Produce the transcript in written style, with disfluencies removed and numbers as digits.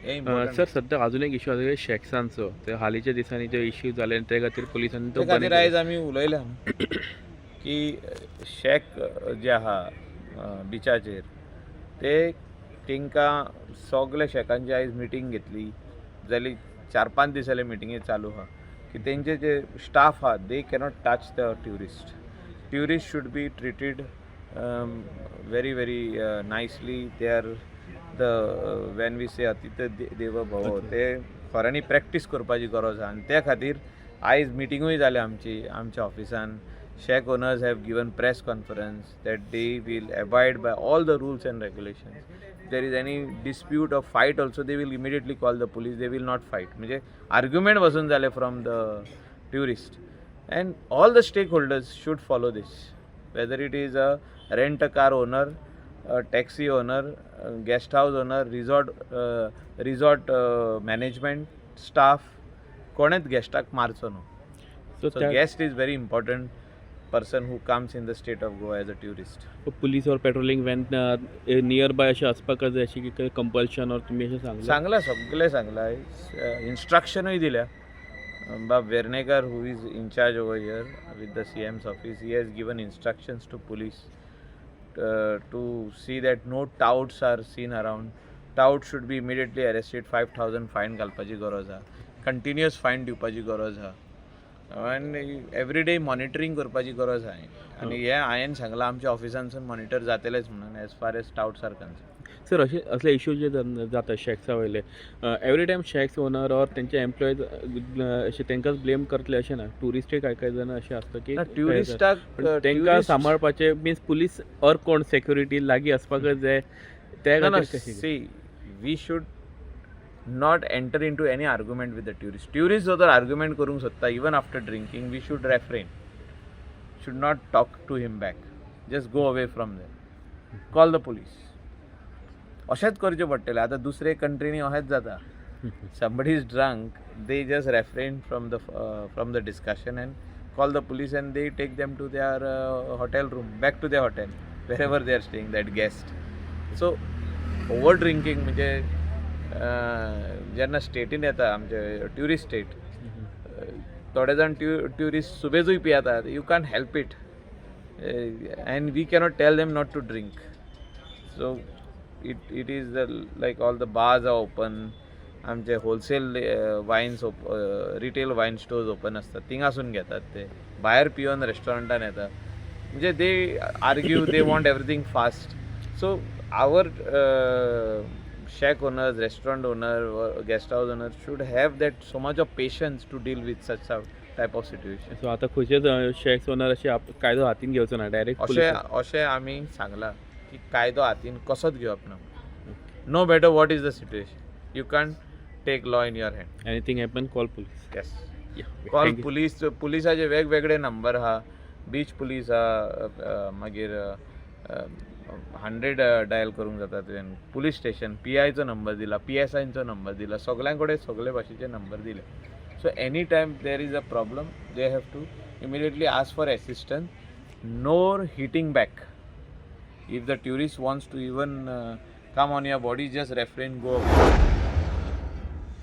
हें important. Sir, सद्या अजून एक इशू आसा शॅक्सांचो. ते हालींच्या दिसांनी जे इश्यू जाले आनी ते खातीर पुलिसांनी तो ते खातीर बंद आयज आमी उलयल्या की शॅक जे आहा बिचाचेर, ते तांकां सगळे शॅकांची आयज मिटींग घेतली. जाली 4-5 दीस जाले मिटिंगे चालू आहा की तेंचे जे स्टाफ आहा, they cannot touch the tourist. Tourist should be treated very very nicely. They are the, when we say अतिथी देव भव, ते खऱ्यांनी प्रॅक्टीस करपाची गरज आहा. आनी त्या खातीर आयज मिटिंगूय जाल्या आमची आमच्या ऑफिसान. Shack owners have given press conference that they will abide by all the rules and regulations. There is any dispute or fight also, they will immediately call the police. They will not fight. म्हणजे argument बसून जाले from the tourist, and all the stakeholders should follow this, whether it is a rent a car owner, taxi owner, guest house owner, resort management staff. कोणेच गेस्टाक मारचो न्हू. So So guest is very important person who comes in the state of Goa as a tourist. Police or patrolling van near by अशें आसपाक जाय, अशी की compulsion or तुमी अशें सांगलां? सांगलां, सगळें सांगलां, इन्स्ट्रक्शनूय दिल्या. बाब Vernekar, who is incharge over here with the CM's office, he has given instructions to police to see that no touts are seen around. Tout should be immediately arrested. 5,000 fine घालपाची गरज आहा, कंटिन्युअस फायन दिवपाची गरज आहा आनी every day monitoring करपाची गरज आहा. आनी हें हांवें सांगलां, आमच्या ऑफिसांसून मॉनिटर जातलेच म्हणून as far as touts are concerned. Sir, अशे असले इश्यू जे जाता शॅक्सा वयले, every time shacks owner or तेंचे एम्प्लॉईज अशे तांकांच ब्लेम करतले अशें ना. ट्युरिस्टूय कांय कांय जाण अशें आसता की ट्युरिस्टाक पण तांकां सांबाळपाचे मिन्स पुलीस ऑर कोण सेक्युरिटी लागीं आसपाकच जाय ते No, खातीर कशें? See, we should not enter into any argument with the tourist. Tourist जो तर argument करूंक सोदता, even after drinking, we should refrain. Should not talk to him back. Just go away from there. Call the police. अशेंच करचें पडटलें. आतां दुसरे कंट्रीनी अशेंच जाता. Somebody is drunk, they just refrain from the discussion and call the police, and they take them to their hotel room, back to their hotel, wherever they are staying, that guest. So over drinking म्हणजे जेन्ना स्टेटीन येता, आमचे tourist state, थोडे जाण tourist सुबेजूय पियेतात. You can't help it and we cannot tell them not to drink. So it is the like all the bars are open. आमचे wholesale wines, retail wine stores open आसतात, थिंगासून घेतात ते. भायर पिवन रेस्टॉरंटान येता, म्हणजे they argue, they want everything fast. So our shack owners, restaurant owner, guest house owner should have that so much of patience to deal with such a type of situation. So आतां खंयचेच shacks owner अशे कायदो हातीन घेवचो ना, direct? अशें अशें आमी सांगलां की कायदो हातीन कसोच घेवप ना. No matter what is the situation, you can't take law in your hand. Anything happen, call police. Yes, call police. पुलिसाचे वेगवेगळे नंबर आहा. बीच पुलीस आहा, मागीर 100 डायल करूंक जाता तुवें, पुलीस स्टेशन, पी आयचो नंबर दिला, पी एस आयचो नंबर दिला, सगळ्यां कडेन सगळे भाशेचे नंबर दिले. So any time there is a problem, they have to immediately ask for assistance. No hitting back. If the tourist wants to even come on your body, just refrain, go away.